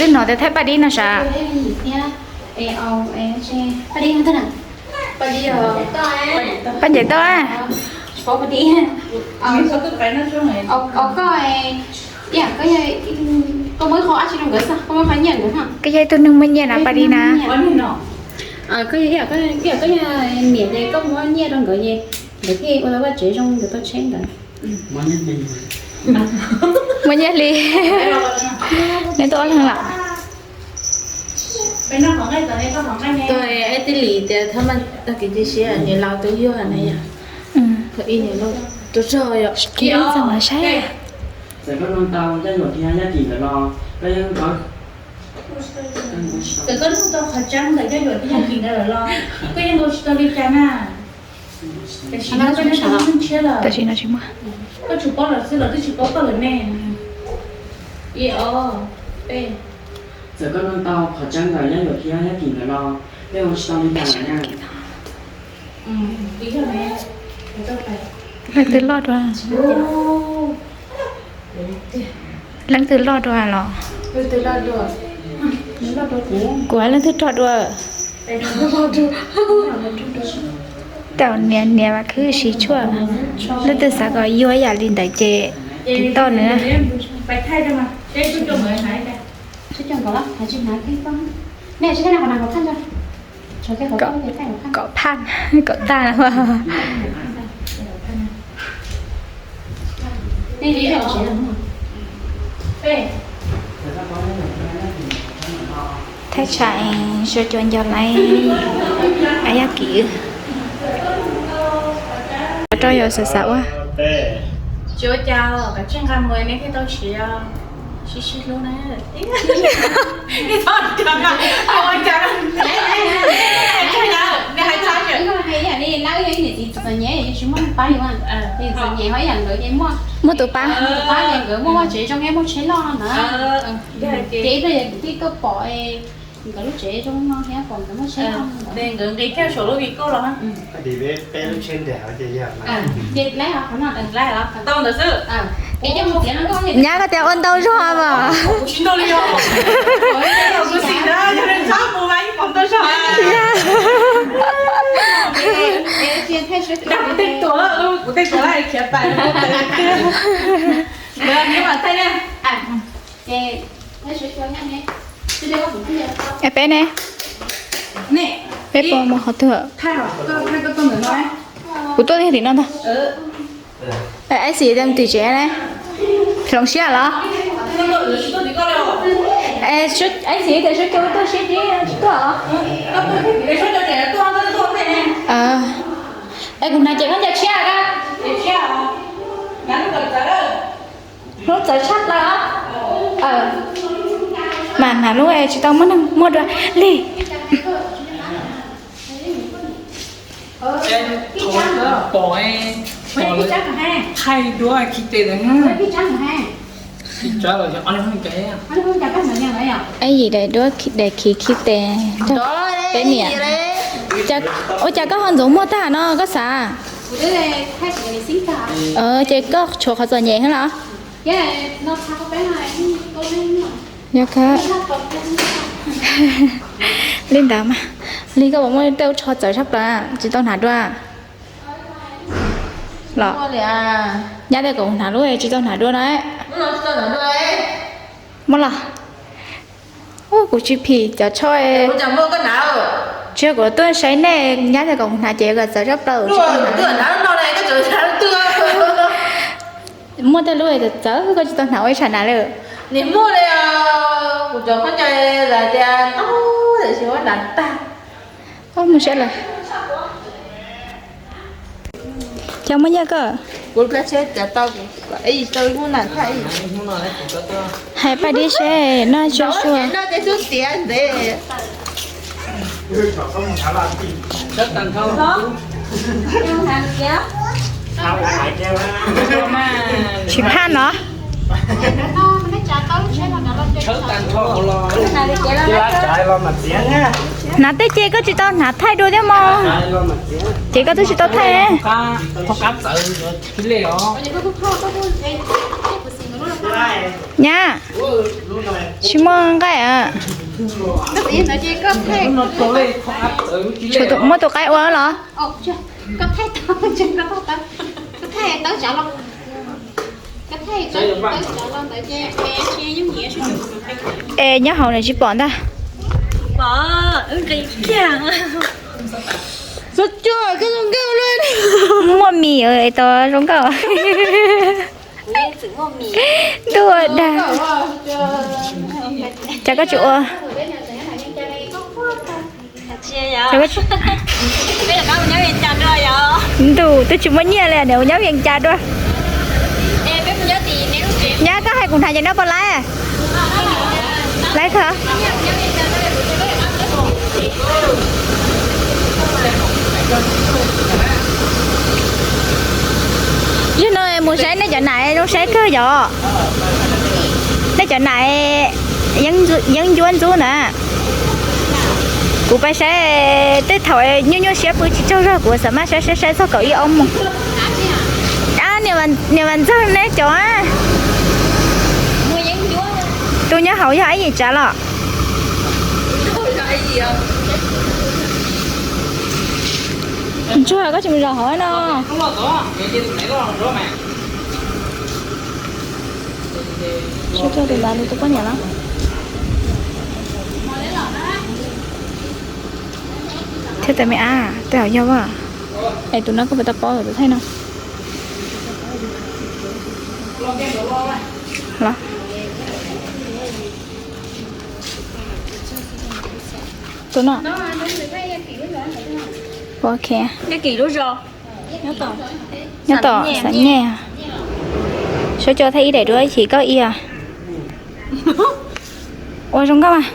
Twb hnov tias thaij Paj Dib no sav. Paj Ncaim Tauj a. Koj yog ib tug neeg muaj nyiaj na Paj Dib na. Koj yog niam ces koj muab nyiaj rau nkawd ces nkawd thiaj ua tau vaj tsev zoo nkawd tau tsheb ntawd. Muaj nyiaj hli. Neb tuaj ob leeg lawm. Tij Lis tias thab maj tag kev cia siab niam laus tus yuag na yom. Tus zog yom. Txawm koj nug tau Yaj Yuam thiab Yaj Kim ntawd los, koj yeej nkaus, txawm koj nug tau qhov tseeb ntawm Yaj Yuam thiab Yaj Kim ntawd lawm los, koj yeej nkaus tsis tau li cas na. Tam sim no tsis muaj. Koj tsuas paub lawm xwb, lawv twb tsis paub koj lawm ne. Ib, ob, peb. Txawm koj nug tau qhov tseeb ntawm Yaj Yuam thiab Yaj Kim ntawd los, koj yeej nkaus tsis tau li cas lawm na. Leej twg loj dua? Leej twg loj dua los? Kuv hais leej twg rog dua? Tau niam niam mas khwv siv tshuaj, leej twg xav kom yuag yam li ntawd ces tiv toj nws. Kom phaj, kom tag. Thaij tsam suav cua nco laiv Yaj Kim. Rau yus xav xav ua. Tsis ua cas, kav tsij nqa mus neb thiaj tau siv, sib sib hlub na. Muaj tus pab. Nkawd muaj vaj tsev zoo, muaj tsheb loj no na. Ces ib pliag yog kuv thiaj tuaj pom nkawd lub tsev zoo no thiab pom nkawd muaj tsheb loj no. Nkawd nqis kiag saum lub vi koj los. Ces laib os, qhov no laib os, tau ntawd xwb. Nyab koj tias ua ntau zog mas. Kuv tej tuam, kuv tej tuam khiav pais. Peb ne? Peb puas mus qhov twg? Kuv tuaj tim no ntag. Ab xis tias mus tim tsev ne, hloov siab los? Ab xis tias suav cua tuaj siab tsis tuaj. Es kuv hnav ces koj nco tshiab. Hlub txawv tshaj plaws. Mas hnav lub tsis tau muaj neeg muag dua li. Pom, pom lawv thaij duab khi tes ntawd. Ab yim daim duab daim khi khi tes nrog peb niam. Ua cas koj ho ntxuav muag tag no koj xav? Ces koj tshuav qhov txom nyem xwb los? Yog kawg. Li ntawd mas, li koj puas muaj tej tsho txawv tshaj plaws tsis tau hnav dua los? Nyab tias kom hnav lub tsis tau hnav dua na. Muaj los? Kuv tsis phim cov tsho. Tsis yog kuv tuaj saib nej, nyab tias kom hnav ces kom txawv tshaj plaws tsis tau hnav. Muaj tej lub txawv koj tsis tau hnav ua ib tsam hnav li. Mus saib lawm. Cov muaj nyiaj koj. Hais Paj Dib seb noj sua sua. Tsis phaj no. Hnav tej ces koj tsis tau hnav thaij dua thiab mog. Ces koj twb tsis tau thaij. Nyab, tsis muaj nqaij. Muab tus qaib ua los? Es nyob hauv nws tsis pom ntag. Muaj mis tau zoo nkauj. Ntuj dag. Cas koj tsis ua? Ntuj, twb tsis muaj nyiaj li nws ua nyob Vias Cas dua. Nyab, koj hais kuv hnav ces noj puas laib? Laib kawg. Yog no mus saib nej cov nam zoo saib kawg yom. Nej cov nam yeeb ncuab ntxub na. Kuv pais saib tej thaum nyuaj nyuaj siab pw tsis tsaug zog kuv xav maj saib saib saib txog kaum ib ob moos. Niam Vam Ntxawg neb cov tus nyob hauv yog Ab Yim Tsav los? Ntsuag, koj tsis mus zaum hauv no. Sab tuaj tus ntawd tus poj niam los? Thiab tus me ab tej zaum yog as. Es tus no koj puas tau paub tus thaij no? Los. Tus no. Ok. Nyob tom xav nyej. Sab cov thaij ib daim duab ib chim koj ia. Ua zoo nkauj mas.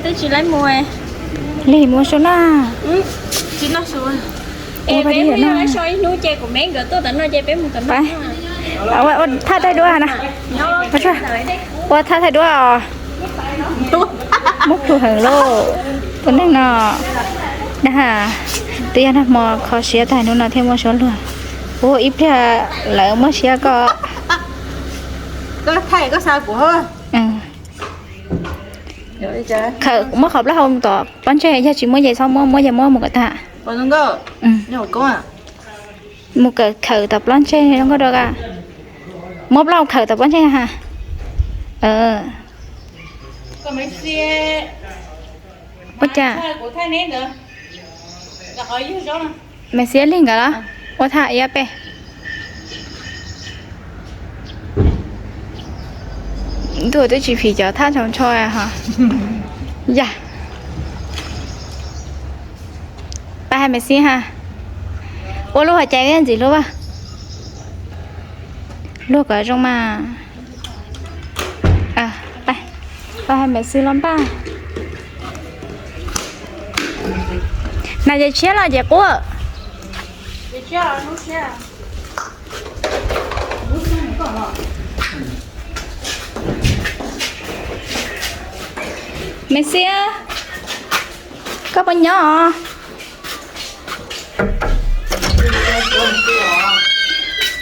Twb tsis laib mus. Lig mus sau na. Tsis noj su. Es peb mus so ib hnub ces kuv me nkawd tuaj tom no ces peb mus tom no. Ua thaj thaij duab na. Ua thaj thaij duab os. Muab plhu heev lauj. Tus neeg no na, twb yog nag hmo kho siab tag hnub no thiaj muaj suab luag. Ua ib pliag lawv muab siab koj. Koj thaij koj xa kuv. Khawm muab qhov plaub hau tom pob ntseg, yog tsis muaj ces txhob muab, muab ces muab mus kom tag. Mus kawm khawm tom pob ntseg zoo nkauj dua. Muab plaub hau khawm tom pob ntseg ha. Ua cas? Maiv Xiab Lig nkawd los? Ua thaj iab pem. Ntuj, twb tsis phim cov thaj ntsho ntsho ho. Yam. Pab hais Maiv Xiab ha. Ua luag ua cas ntxim hlub. Luag kom zoo mas. Pab hais Maiv Xiab los npaj. Hnav ces tshiab los ces quaj. Maiv Xiab, koj puas nyob?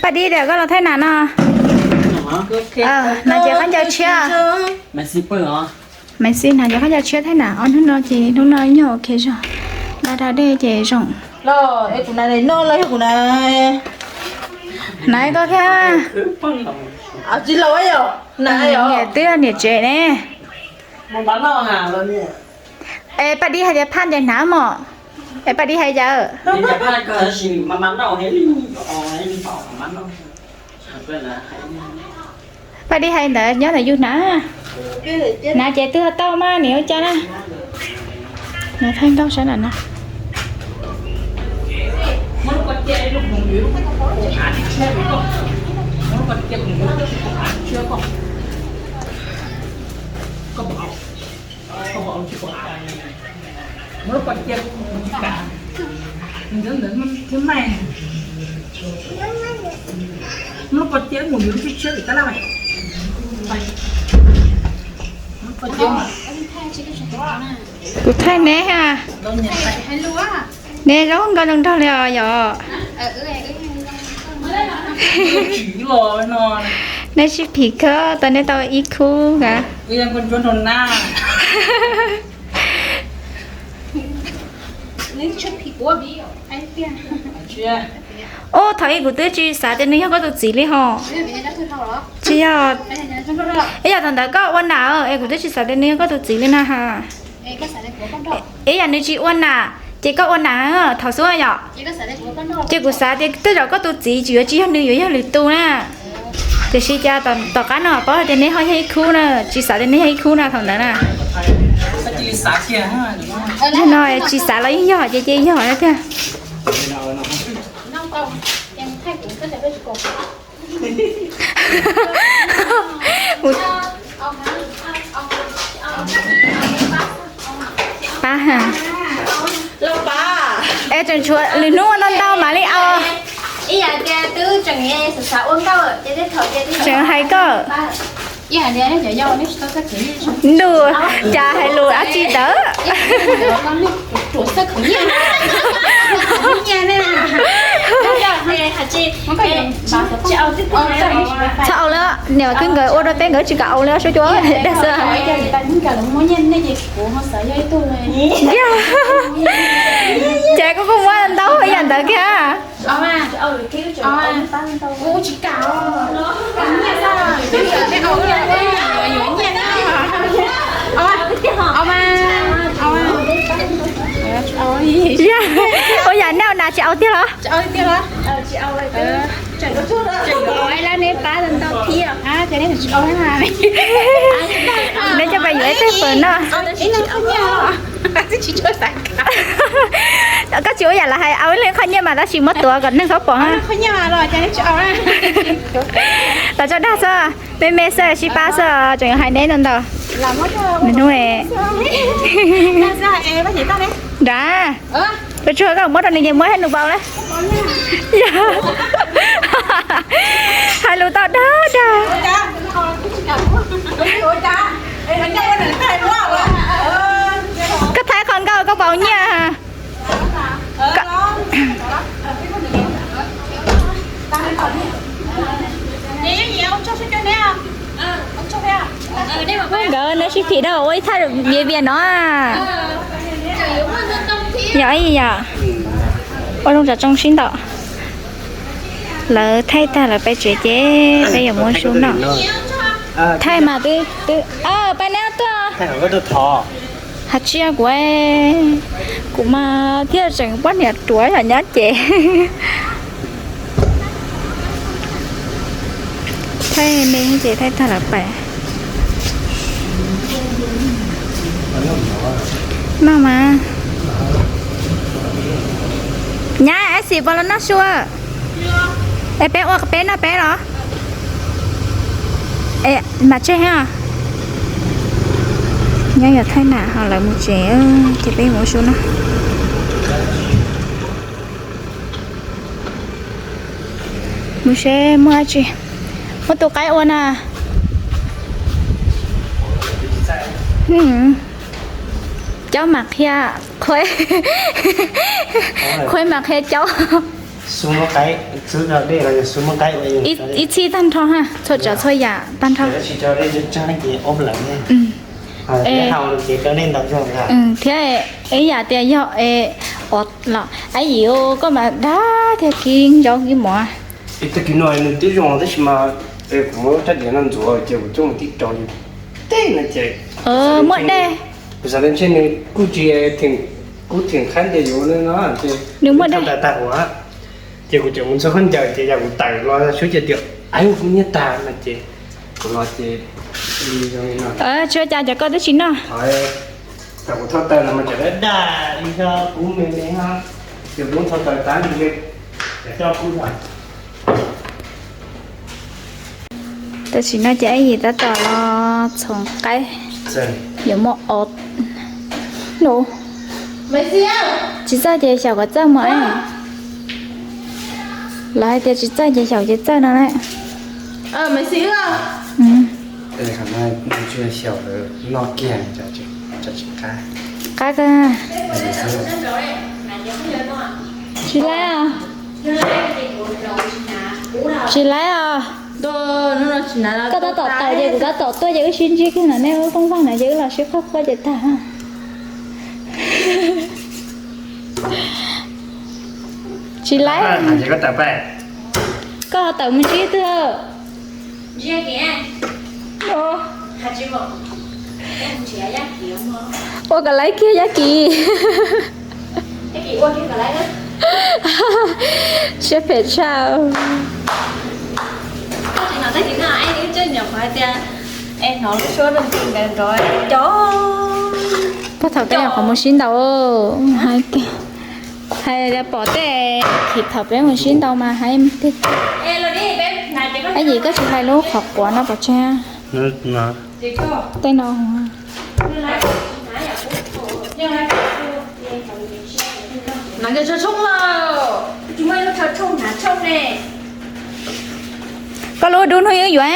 Paj Dib, koj los thaij nam no. Hnav ces khaub ncaws tshiab. Maiv Xis hnav ces khaub ncaws tshiab thaij nam ob hnub no ces hnub no nyuag ok zog. Da da dej ces zoo. Hnav koj thiab. Niam twb yog niam tsev ne. Es Paj Dib hais tias phaj ntes hnav mos. Es Paj Dib hais cas? Paj Dib hais ntawd nyob ntawm yus hnav. Hnav ces twg tau mas niam ua cas na. Nws thaij nkauj sab nram no. Kuv thaij neb ha. Nej zoo nkauj zoo nraug li os yom. Nej sib phim kawg tau nej tau ib khub ka. Ub, thaum ub kuv twb tsis xav tias nws yog koj tus txiv li ho. Tsis yog. Ib yam thaum ntawd koj ua nam es kuv twb tsis xav tias nws yog koj tus txiv li na ha. Ib yam nws tsis ua nam ces koj ua nam thaum xub yom. Ces kuv xav tias tej zaum koj tus txiv tsis yuav tsis yog nws, yuav yog lwm tus na. Tiam sis cas tom qab no paub hais tias neb ho yog ib khub na, tsis xav tias neb yog ib khub na thaum ntawd na. Nim no tsis xav los yeej yog ces ces yog tiag. Pab ha. Es tseem tshuav lwm hnub ua ntau ntau mam li au. Tseem hais koj. Ntuj, cas hais lus dab tsi ntawd. Txhob au li, niam Vam Khwb nkawd ua rau peb nkawd tsis kam au li sub cuab dag xwb. Ces kuv kuj muab ntau yam ntawd kiag. Ua yam neb na tsis au tiag los? Neb coj pais yuav ib teg fawm noj. Koj tsis ua yam lawv hais, au ib leeg qhov nyiaj mas tab sis muab tuav kom neeg txhob pom. Los tso dag xwb, me me xwb sib pab xwb, tseem hais neb ntau ntau. Nws hnub nrad, pes tshuav koj muab rau nws ces muab hais nws paus na. Hais lus tau dag dag. Koj thaij qhov nkauj koj paus nyiaj. Nkawd neb sib phim rau ua ib thaj viav vias no. Yog ib yam, ua zoo tsom tsoo sib ntaus. Lawv thaij tag lawv peb tsev ces peb yuav muab sub noj. Thaij mas twb twb, pab neb tuaj. Hais tsis kuv, kuv mas thiaj tseem poj niam ruam yom nyob ces. Thaij me ces thaij tag lawv pais. Noj mas. Nyab, ab xis pos los noj sua. Es peb ua peb noj peb los? Mam tseg os. Nyob yog thaij nam ho lawv mus tsev ces peb mus ua su no. Mus seb muaj dab tsi. Muab tus qaib ua na. Caub mam qhia, khuaib mam qhia caub. Ib txhij tag nrho ha, txhua tsav txhua yam tag nrho. Thiab ib yam tias yog los, ab yim koj mas dag tiag, kib ncaub kib mov. Tag kis no nws twb zoo tab sis mas kuv muab rab diav no ntxuav ces kuv coj mus tib rau tej no ces muaj dej. Kuv xav tias ntshe nws kuj tsis, kuj theem qhaib ntiag yuav no ces nws muaj dej tag tag huv. Ces kuv tseem mus ntxuag khaub ncaws ces yog kuv tawm los sub ces tias, ab, kuv nyiaj tag no ces kuv los ces li zoo li no. Tsis ua cas, cov koj twb tsis noj. Thaum kuv thauj taws los mas tseem daj daj li xyov kub me me ho, ces kuv thauj taws tag nws coj kub. Tam sim no ces ab yim tab tom los txhoov qaib, yuav muab ob, tsis txawj ces xyaum kom txawj mas. Lawv hais tias tsis txawj ces xyaum ces txawj no lauj. Qab kawg. Tsis laib os. Tsis laib os. Koj tab tom tawm ces kuv tab tom tuaj ces wb sib ntsib kiag no nej ua poob vag no ces wb los sib qhuab qhuab ces tag. Tsis laib. Koj tawm mus ntsib twg? Ua kom laib kiag Yab Kis. Siab phem tshaj. Puag thaum peb nyuam qhuav mus sib ntaus, hais tias pom tej khim thaum peb mus sib ntaus mas hais tiag. Ab yim koj tsis hais lub qhov quav no pov tseg. Tej no. Koj lub dub hnub ib yuav.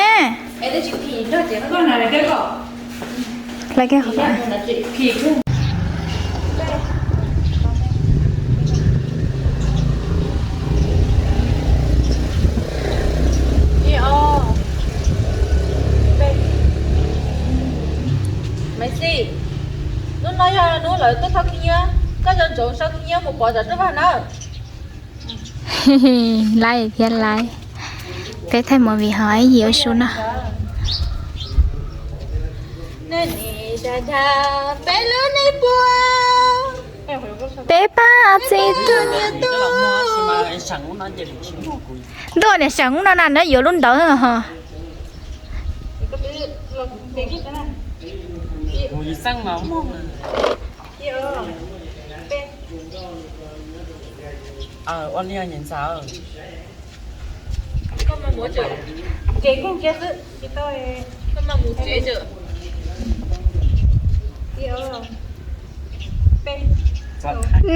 Maiv Xis, hnub no yog hnub lawv tuaj thauj khib nyiab, koj nco ntsoov sau khib nyiab mus pov tom rooj vag nawb. Laib thiab laib. Peb thaij movie ho ib yim ua su no. Peb pab txiv tuag niam tuag. Ntuj, niam seem ub no na nws yuav lub ntawd ho.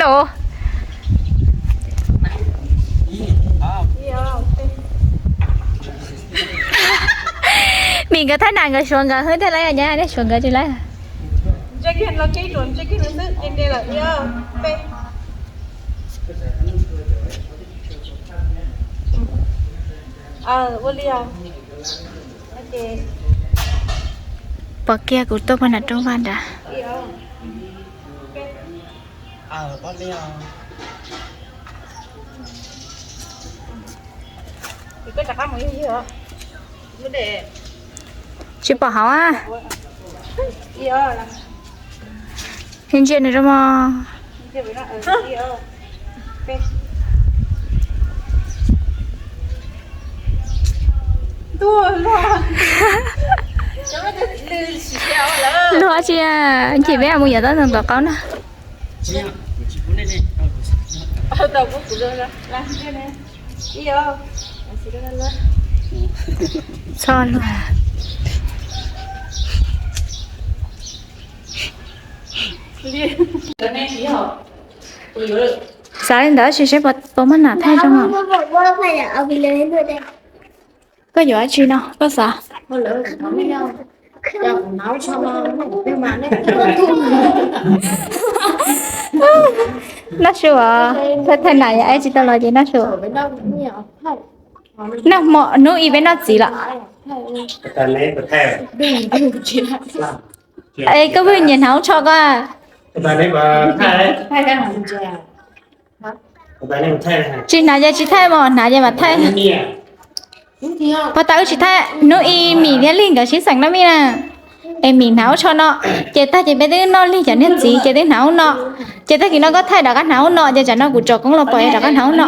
No. Mim nkawd thaij nam nkawd suav nkawd hwb thiaj laib, nyab nej suav nkawd tsis laib. Pom kiag kuv tuaj pog nram rooj vag nrad. Tsis pom hauv a. Ntsia nws zoo mog. Luag tsis, nchim peb mus yuav tab ntawm qaub na. Txhob luag. Xav li ntawd sis seb puas muaj nam thaij zoo. Koj yuav dab tsi no koj xav? Noj su os, thaij nam yog ib tsis tau los ces noj su. Noj hmo hnub ib peb noj txiv lawm. Es koj pheej nyiam hnav ub tsho koj. Tsis hnav ces tsis thaij, mas hnav ces mam thaij. Puag ta wb tsis thaij, hnub ib Mim thiab Lig nkawd sib xeem noj mij na. Es Mim hnav ub tsho no, ces tag ces peb twb noj Lig cov niag txiv ces twb hnav ub no. Ces tag kis no koj thaij rov qab hnav ub no, ces tsam no kuv tsom koob los pom rov qab hnav ub no.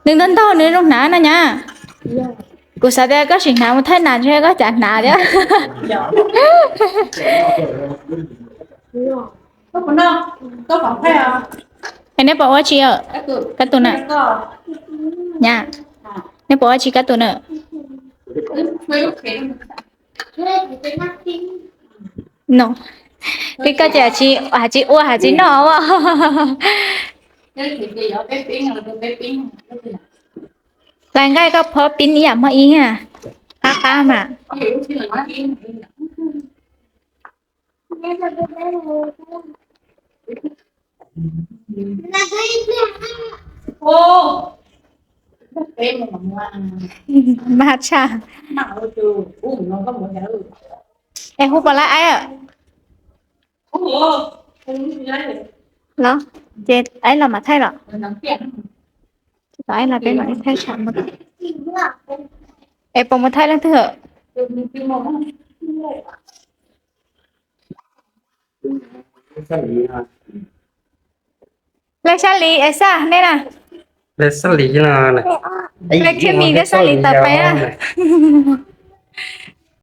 Nws ntog ntog nws zoo hnav no nyab. Kuv xav tias koj sim hnav mus thaij nas ntshe koj cas hnav thiab. Es neb puas ua tsi, kab tus na? Nyab, neb puas ua tsi kab tus na? No, peb koj ces has tsis ua has tsis noj os. Lais nqaij koj phob pib ib yam hmo ib, qab qab mas. Mas tshaj. Es hu puas laib aib? Los ces aib los mam thaij los. Thaij los peb mam thaij tsam. Es puas mus thaij leej twg? Lej Xab Lis es Xab nej na. Lej Xab Lis no. Lej Khej Mis thiab Xab Lis tawm pem na.